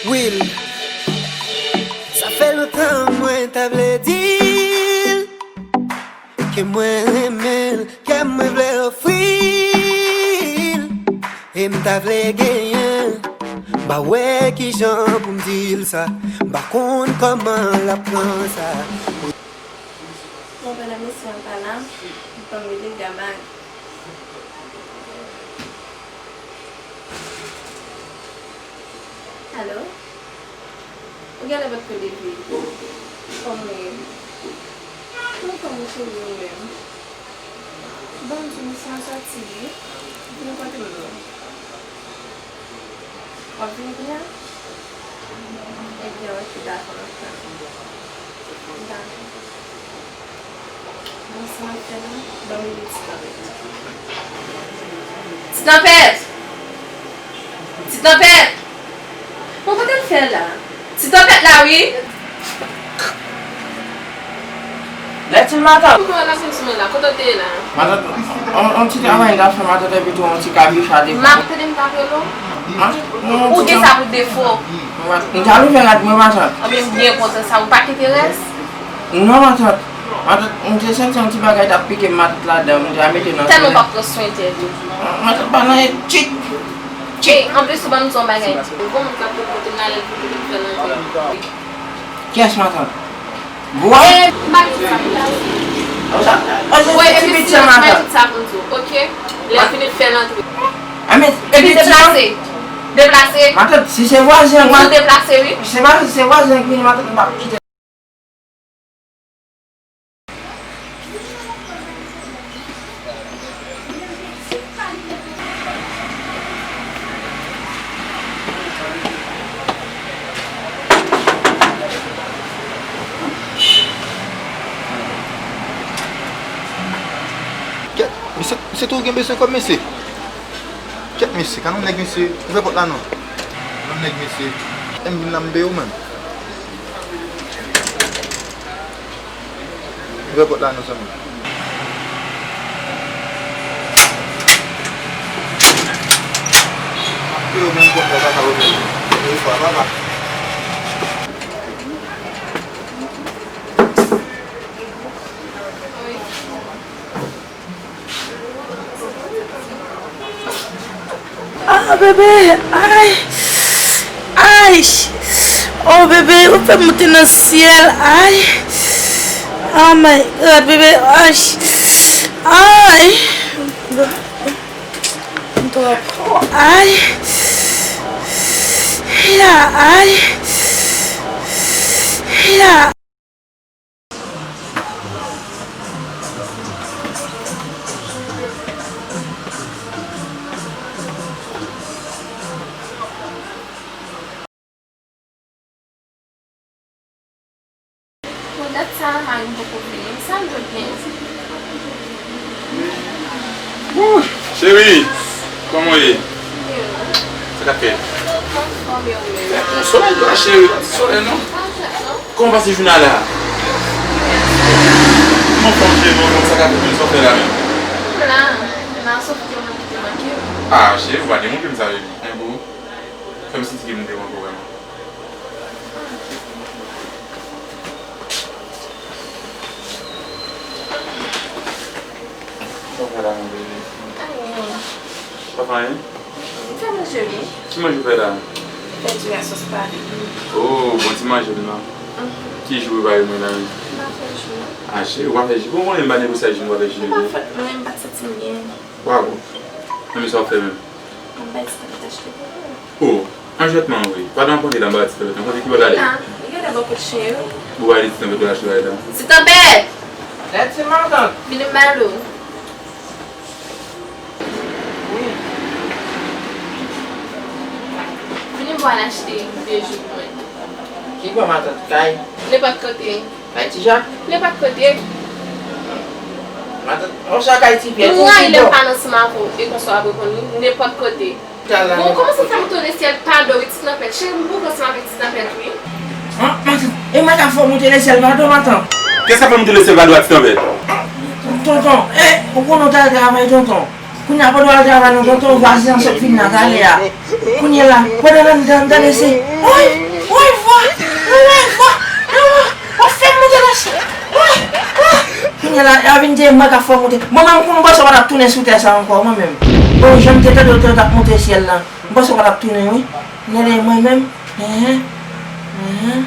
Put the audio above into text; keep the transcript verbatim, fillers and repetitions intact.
Will, sa fè lontan mwen ta vle di l ke mwen renmen l, ke mwen vle ofri l. E m ta vle genyen l. M pa wè kijan pou m di l sa. M pa konn kòman l ap pran sa. Bon, pandan mesye an pa la, m pran rele Gabay. Alo? Ou genlè potko leve. Kòman w ye? Mwen anfòm wi cheri, ou menm? Bon, m di misye an sòti wi. Vin kote m non. W ap vini kounye a? Ebyen, oke, dakò, m ap tann ou. Dakò. Bon, sa m ap fè la, ban m rele Ti Tanpèt. Ti Tanpèt! Ti Tanpèt! Bon, kote l fè la? Ti Tanpèt la, wi! Lèt, matant. Kouman w ap vin sou mwen la? Kote w te ye la? Matant, on, on ti travay m t ap fè, matant, epi tou on ti kabicha devan. M ap tande m t ap rele w. Matant, on ti... Ou gen sa pou defo. Matant, m t al ouvè rad mwen, matant. Anben, m byen kontan sa. Ou pa kite rès? Non, matant. Matant, m te santi yon ti bagay t ap pike m, matant, ladan m, m te al mete nan... Tèlman w p ap pran swen tèt ou. Matant, pa nan etid. Ey, anplis, ou ban m di yon bagay. Gon moun k ap pote m nan lè l pou m fè l antre. Kiyès, matant? Gwo? E, m pa gen sa pou m di. Ou sa? Ou se ti pitit sa, matant. Mwen tout sa pou m di w, oke? Lè l fini, fè l antre. Anben, epi deplase. Deplase. Matant, si se vwazen an, m di w deplase, wi. Se pa, si se vwazen an ki vini, matant, m p ap kite. Kèt, mesye, mesye tou gen bezwen kòb, mesye. Kèt, mesye, ka non nèg, mesye. Ouvè pòt la non. Non nèg, mesye. M vin la, m peye w menm. Ouvè pòt la non, zanmi. Yo, menm pòt la, papa, ouvè. Yon fwa, papa. Ah, bebe, ay. Ay. Oh, bebe, ou fè m monte nan syèl, ay. Oh my God, bebe, ay. Ay. M twò pran, ay. Ya, ay. Ya. Bon, dat sa a, mari m poko vini. Sa l dwe gen? Wouy, cheri, kòman w ye? Sa k ap fèt? Anfòm, e ou menm? Bon, solèy la, cheri, pa ti solèy non. Kòman w pase jounen an la? M anfòm, cheri, m anfòm, sa k ap fèt menm, sa w fè la menm? M la, m la, Sophie te mande pou manke w. Ah, cheri, ou pa gen moun ke m sa, baby. Hein, boo? Fè m santi ke m te manke w vrèman. Sa w fè la, mon bebe? Anyen. Pa fè anyen? M fè manje, wi. Ki manje w fè la? Fè diri a sòs pari. Oh, bon ti manje m nan. Mhm. Ki ji w prepare mwen la menm? M pa fè ji. Ah, cheri, ou pa fè ji? Bon, mwen menm m pa negosye ak ji, m pa fè ji, non. M pa fè, mwen menm m pa t santi m byen. Bravo. Enben sa w fè menm? M ap bay Ti Tanpèt achte pou ou. Oh, anjwètman wi. Pa nan pòte la, m ba Ti Tanpèt nan pòte ki bò l ale. La, li genlè bò kot chen yo. Ou ale Ti Tanpèt, ou achte bagay la. Ti Tanpèt! Lèt se matant. Vini m ba l ou. Wi. Vini m pou al achte de jou pou mwen. Ki bò matant? Kay? Nenpòt kote. Kay Ti Jak? Nenpòt kote. Matant, yon sa kay Ti Pyè. M rayi lè m pa nan ansanm avè w e konsa w ap reponn wi, nenpòt kote. Bon, kòman sa fè moute lesyèl pa dò wi, Ti Tanpèt? Cheri, m bouke ansanm avèk Ti Tanpèt wi. An, matant, e matant fè w moute lesyèl pa dò, matant? Kiyès k ap fè moute lesyèl pa dò a Ti Tanpèt? Tonton, eh, ou konnen w t al travay, tonton. Kounye a, pandan w al travay lan, tonton, vwazen an sot vin la talè a. Kounye a la, pandan l anndan, m tande se, woy, woy, vwa, woy, vwa, woy, w ap fè m monte nan syèl. Woy, woy. Kounye a la, y a vin di mwen k ap fè w monte. Mwen menm, m panse w pa t ap tounen sou tè sa ankò, mwen menm. Bon, jan m te tande w t ap monte syèl la, m panse w pa t ap tounen, wi. Tande mwen menm, enhen, enhen.